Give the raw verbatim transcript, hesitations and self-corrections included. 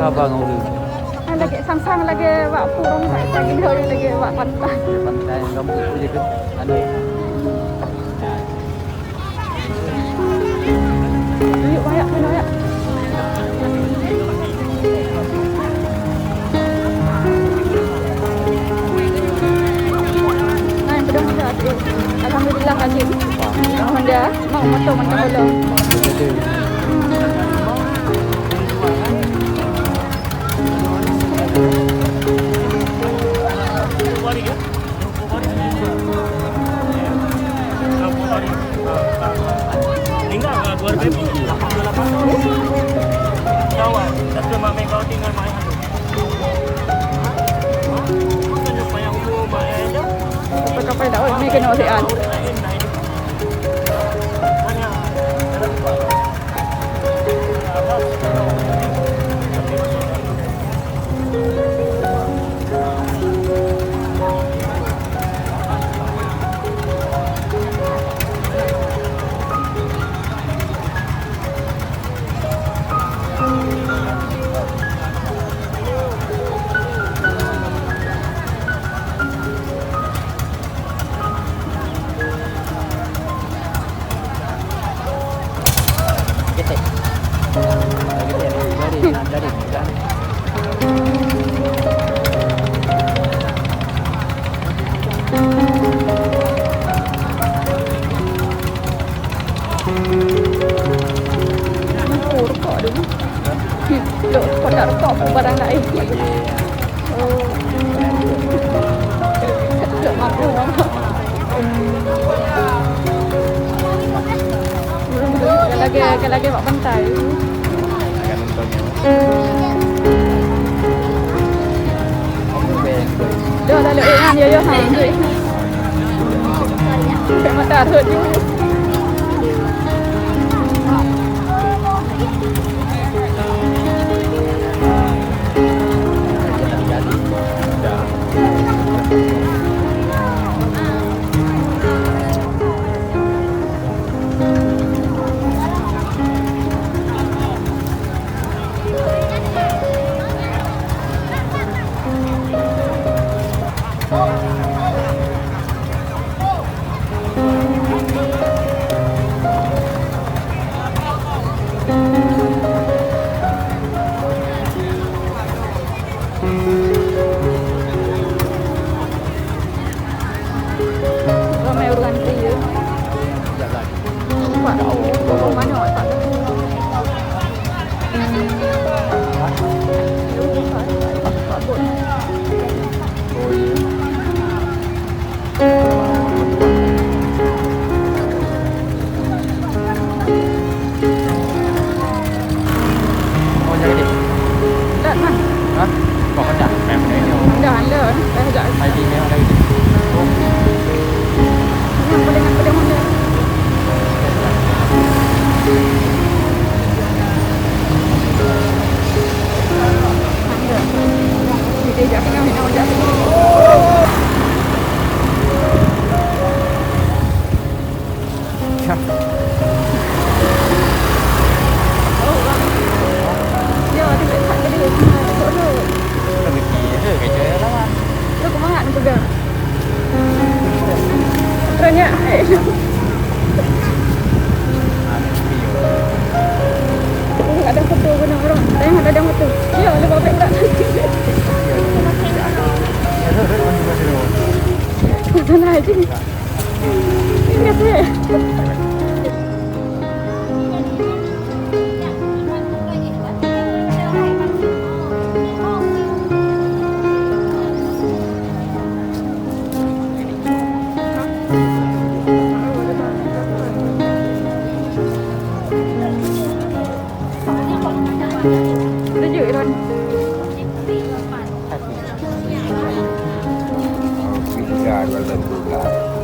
Abang ureueng. Lagèe sang-sang lagèe bak purong, lagèe lagèe bak pantai. Pantai, gampông tu je kan. Ada. Yuk, banyak pun, banyak. Nah, yang pedas juga tu. Alhamdulillah, lanjut. Honda, mau motor, motor belum. Kapal-kapal dak, oh, ni kena sian. Lampu rokok dulu. Lok kotak rokok pun barang lain. Oh. Lok mampu, mampu. Lagi, lagi bak pantai. Dah lalu, eh, han, ya, ya, han. Sampai mata rot je. Ramai ureueng antri, ya. Nampak. Oh, banyak tak ada. Oh, jadi. Tak, nah. Hah? Kok pecah? Dah, dah. Dah, dah. Dah. Yang paling, yang paling mana? Anda. Kita jak tengah, nak jak tengah. Tapi dia ke lawan. Terus kau mangat pegang. Terus nyak. Ada foto guna orang. Tengok ada foto. Ya, ada bapak tak. Sana aja. Ingat, eh. Setuju, Iron. Tiga, dua belas, dua belas.